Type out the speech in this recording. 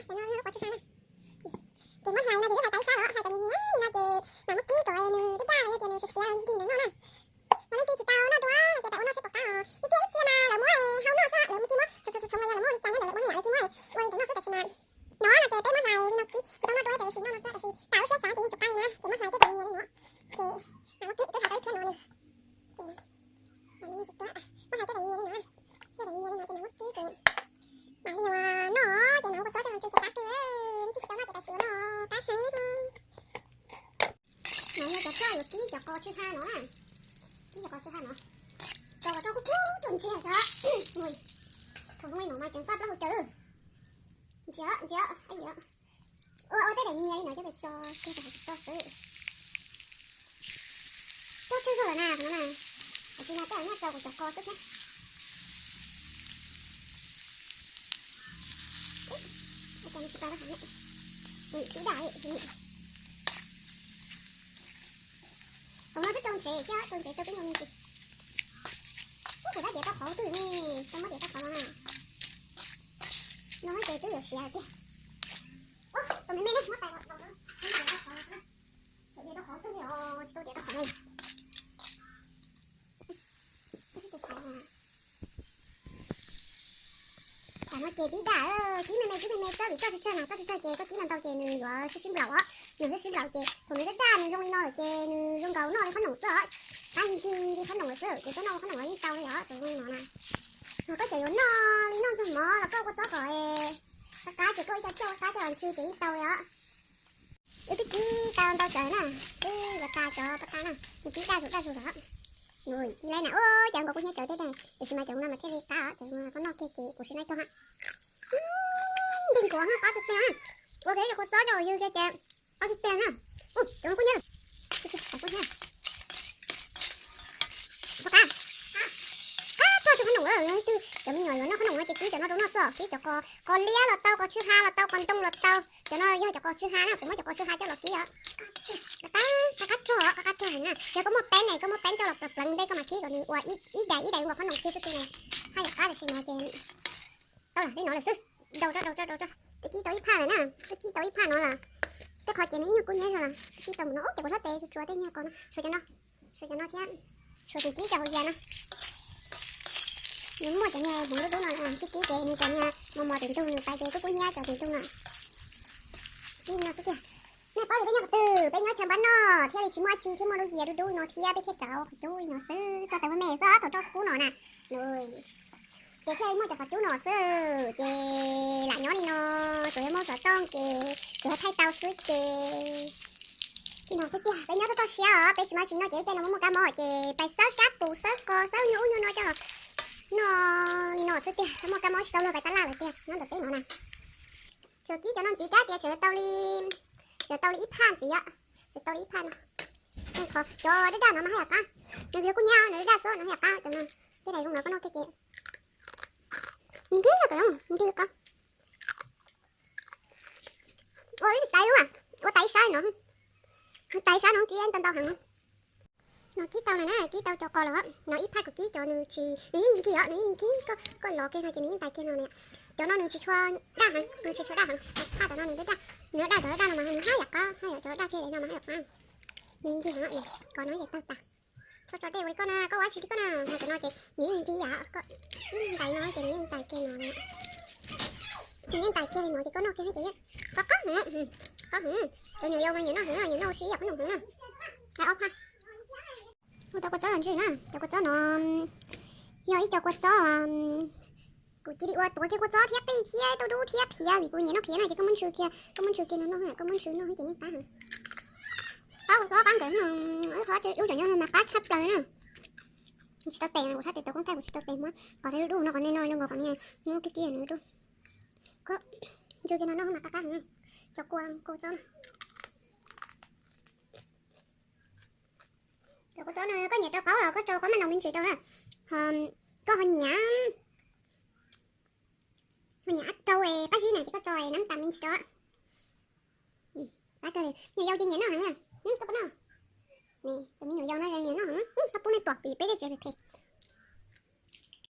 Cov no yog lub qos tsw ha na. Ces muab hlais no ces twb hlais tau ib sab los, hlais kom nws nyiam li no ces mam muab kib kom nws daj daj los yog tias nws siav siav los li ntawd noj na. Yog leej twg tsis tau noj dua no ces pab ua noj seb puas qab os. Ib txhia ib txhia mas lawv muab hau noj xwb, lawv muab kib muab txhoov txhoov txhoov los yog lawv muab li cas nyob ntawm lawv muab nyiam li kib muab ua li ntawd noj xwb, tab sis mas no no ces peb muab hlais li no kib tsis tau noj dua ces lawv sim noj no xwb, tab sis tas lub siab xav ces yeej tsum qab li na ces muab hlais tej tais nyias li no. Ces mam muab kib twb hlais tau ib phiab no li. Ces muab hlais tej tais nyias li no, tej tais nyias li no ces mam muab kib ces mam li yuav noj ces mam ua kua txob coj mus tsuav ces qab kawg, leej twg tsis tau noj ces pab sim ua noj qab heev li. No yog cov txoj yuav kib cov qos tsw ha no na. Kib cov qos tsw ha no, tso kom roj kub kub rau ntsia tso. Thaum zoo li no mas ceev faj plaub hau caws. Ntsia ntsia ua ua tej daim nyias li no coj pes tso kiag rau hauv cov txoj xwb. Roj tsawg zog lawm na qhov no na, tiam sis mas tej zaum nyaj tso kuv cov qos xwb thiab. Ua cas nws tsis pab rau hauv ne, tib daj li. Qhov no twb rau ntsev thiab, rau ntsev rau tib nkaus me ntsis. Ub, kuv rab diav tau qhov twg ne, tau muab diav tau qhov no na. No ces twb yuav siav tiag. Ua, tau me me ne, muab tais los, tau diav tau qhov twg os, tsis tau diav tau qhov ne. Tam no ces tib daj, kib me me kib me me xwb vim txoj tsawg tsawg na, txoj tsawg tsawg ces koj kib ntau ntau ces nws yuav sib sib nplaum os. Nws sib sib nplaum ces thaum nws daj daj nws zoo li no lawm ces nws zoo nkaus noj li qhob noom xwb os. Qab ncig ncig li qhob noom lawm xwb ces koj noj qhob noom los yeej tau li os, thaum zoo li no na. Thaum koj tseem yuav noj li noj ntxuag mov los koj ua kua txob kom qab qab ces koj ib co coj ua qab coj los ntxhw ces yeej tau li os. Wb twb kib tau ntau tsawv na, wb yuav tas cov paj tab na, nws pib daj zus daj zus lawm. Ib leeg na, ua cas nkaus kuv hnyiab tsawv tej daj, tiam sis mas cov no mas thiaj li qab os, cov no koj noj kiag ces kuv sim noj ib tog ha. Nti nkuav ha, qab tiag tiag na. Ua kiag ib co kua txob coj los ywg kiag ces qab tiag tiag na. Cov no kuj hnyiab, kuj hnyiab. Qab, qab txog qhob noom, leej twg cov me nyuam yuav noj qhob noom no ces kib cov no rau noj xwb, kib cov qos, qos liab los tau, qos tsw ha los tau, qos ntoo los tau. Cov no yog cov qos tsw ha na, kuv muab cov qos tsw ha coj los kib os. Qab, qab, qab rog, qab, qab rog heev na. Yog koj muaj peeb ne, koj muaj peeb coj los pleev pleev ntej koj mam kib kom nws ua ib daim ib daim ua qhob noom kiag xwb xwb na. Haj yam qab tiam sis mas ces tau lam li no lawm xwb. Daus rau, daus rau, daus rau. Twb kib tau ib phaj lawm na, twb kib tau ib phaj no lawm. Tej qhov ces nws ib nyuag kub hnyiab zog lawm, twb kib tau mus no, ub, ces kuv hlob tes tsuas tej nyuag qos no, tshuav cov no, tshuav cov no thiab. Tshuav tus kib cov hauv yas no. Nws muaj cov niag hmoov dub dub no, kib kib ces nws cov niag mos mos tim ntug nws pais ces kub kub hnyiab cov tim ntug no. Kib no xwb tiag. Nej paub tias peb nyob qhov twg, peb nyob chaw npab noj thiaj li tsis muaj dab tsi thiab, muaj lub yias dub dub no thiab peb thiaj tso qhov cub li no xwb, tso tau me me xwb thaum roj kub no na. Ces thiaj li muaj cov qhov cub no xwb, ces lam nyob li no, tsuas yog muaj xov tooj ces tsuas yog thaij tau xwb ces. Li no xwb tiag, peb nyob toj toj siab os, peb tsis muaj dab tsi noj ces lub caij no muaj muaj kab mob ces pais xawb kab pus xawb qos xawb nyuag ub nyuag no coj los noj li no xwb tiag, muaj kab mob tsis tau luag pais tab laj lawm tiag nyob ntawm peb no na. Tsuas kib cov no ntxiv kab tias tseem tau li, tseem tau li ib phaj ntxiv, tseem tau li ib phaj no. Qhov cov daj daj no mas haj yam qab, nws yog kuj nyab nws daj daj xwb no haj yam qab cov no. Tej daim zoo no koj noj kiag ces nws nqig kom zoo, nws nqig qab. Ua ib tais lub, ua tais ib sab no, tais ib sab no kib ntau ntau heev. No kib tau na, kib tau cov qos los no ib phaj kuv kib cov nws tsis, nws yeej nkig os, nws yeej nkig, koj lov kiag no ces nws yeej tais kiag no ne. Cov no nws tsis tshua daj heev, nws tsis tshua daj heev, phaj cov no nws daj daj, nws daj cov daj no mas nws haj yam qab, haj yam cov daj kiag no mas haj yam qab. Nws yeej nkig heev, qos no ces tawg tas. Tso tso dej ua li koj na, koj ua dab tsi li koj na, hais cov no ces nws yeej nkig yam, koj ib ntais no ces nws yeej ntais kiag no. Nws yeej ntais kiag li no ces koj noj kiag ces qab qab heev, qab heev. Cov nyuam yaus mas nyiam noj heev, nyiam noj ua si ib yam qhob noom heev na. Hais ob phaj. Ua tau kua txob los ntswg na, cov kua txob no yog ib co kua txob, kuv cia li ua tuav kiag kua txob thiab qij thiab tau dub thiab qhiav vim kuv nyiam noj qhiav na ces koj muab ntswg kiag, koj muab ntswg kiag no noj, koj muab ntswg noj ces yeej qab heev. Qab kua txob qab nkeeg, qhov lub tsam nyob no mas qab tshaj plaws na. Tsis tau tes, kuv tshaj tes tau koob kaj kuv tsis tau tes muab qhov dub dub no, qhov nej no zoo nkaus qhov nej muab kib kib no dub. Koj ntswg kiag no noj mas qab qab heev. Cov kua, kua txob no. Cov kua txob no koj nyiam rau qaub los koj rau qaub maj noos me ntsis rau na. Koj ho nyiam, ho nyiam rau qab zib na ces koj rau nab tas me ntsis rau. Qab kawg li, nyuam yaus ces nyiam noj heev, koj puas noj? Cov me nyuam yaus no nyiam noj heev, txhob pub nej tuam vim peb tej tsev phem phem.